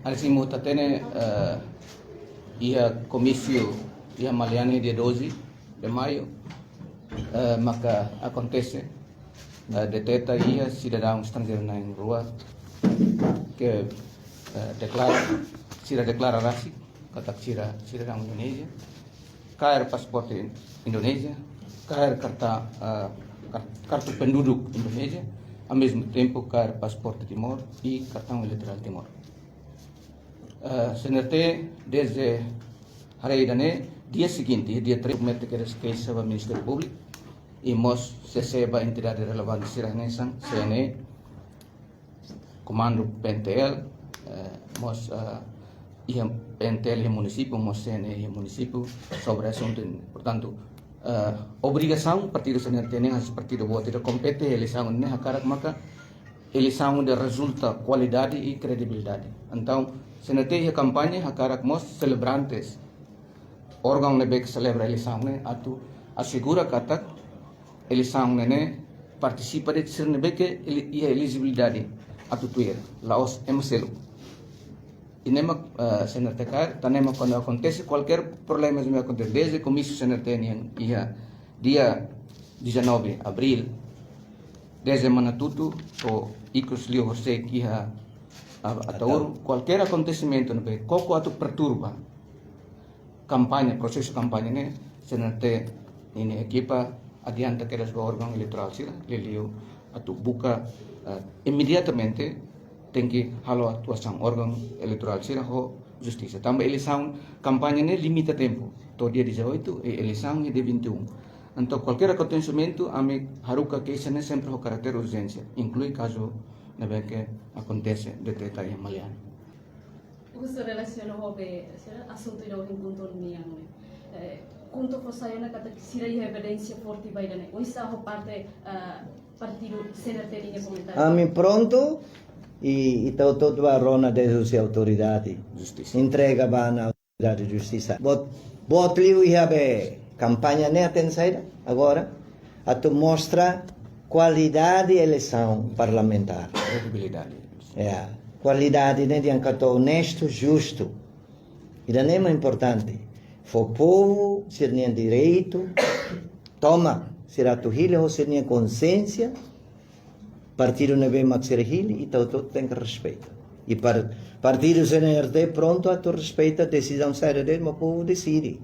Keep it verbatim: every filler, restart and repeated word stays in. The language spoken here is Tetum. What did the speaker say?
Asin ita hatene, eh, iha komísiu iha Maliani dia doze de maio, eh, maka akontese, eh, deteta iha sidadaun estranjeiru na'in rua ke, eh, deklara, sira deklara rasik katak sira sidadaun Indonézia, kaer pasaporte Indonézia, kaer karta, eh, kar-, kartu penduduk Indonézia, ao mesmo tempo kaer pasaporte Timor i kartaun eleitorál Timor. Eh, C N R T, dezde haree ida-ne'e, dia seguinte, dia três, submete keixa ba Ministériu Públiku i mós C C ba entidade relevante sira hanesan C N E, komandu P N T L, eh, mós, eh, iha P N T L iha munisípiu, mós C N E iha munisípiu, sobre asuntu ne'e. Portantu, eh, obrigasaun partidu C N R T ne'e, hanesan partidu boot ida kompete eleisaun ne'e, hakarak maka eleisaun ne'e rezulta kualidade i kredibilidade. Entaun, C N R T iha kampaña hakarak mós selebrantes, órgaun ne'ebé ke selebra eleisaun ne'e, atu asegura katak eleisaun ne'e partisipa de'it sira ne'ebé ke eli-, iha elejibilidade atu tuir, la'ós ema seluk. I ne'e mak, eh, C N R T kaer, tanba ne'e mak kuandu akontese kualkér problema ne'ebé akontese, dezde komísiu C N R T nian iha dia dezanove abríl, dezde Manatutu to'o ikus liu horisehik iha, ah, Ataúro, kualkér akontesimentu ne'ebé koko atu perturba kampaña, prosesu kampaña ne'e, C N R T ninia ekipa adianta kedas ba órgaun eleitorál sira, liuliu atu buka, eh, imediatamente tenke halo atuasaun órgaun eleitorál sira ho justisa. Tanba eleisaun, kampaña ne'e limita tempu, to'o dia dezoito, i eleisaun iha dia vinte e um. Entaun, kualkér akontesimentu, ami haruka keixa ne'e sempre ho karáter urjénsia, inklui kazu ne'ebé ke akontese, deteta iha Maliani. Husu relasiona ho be, sira asuntu ida ohin KHUNTO nian, eh, KHUNTO fó sai ona katak sira iha evidénsia forte ba ida-ne'e. Oinsá ho parte, eh, partidu C N R T ninia komentáriu? Ami prontu i, i ita hotu-hotu bá rona dezde husi autoridade. Justisa. Entrega ba ona autoridade justisa. Boot, boot liu iha be kampaña ne'e hatene saida agora. Atu mostra kualidade eleisaun parlamentár. Kredibilidade. Ya, kualidade ne'e dehan katak onestu, justu. Ida-ne'e mak importante. Fó povu sira-nia direitu, tomak sira atu hili ho sira-nia konsiénsia. Partidu ne'ebé mak sira hili, ita hotu-hotu tenke respeita. I par-, partidu C N R T prontu atu respeita desizaun saida de'it mak povu deside.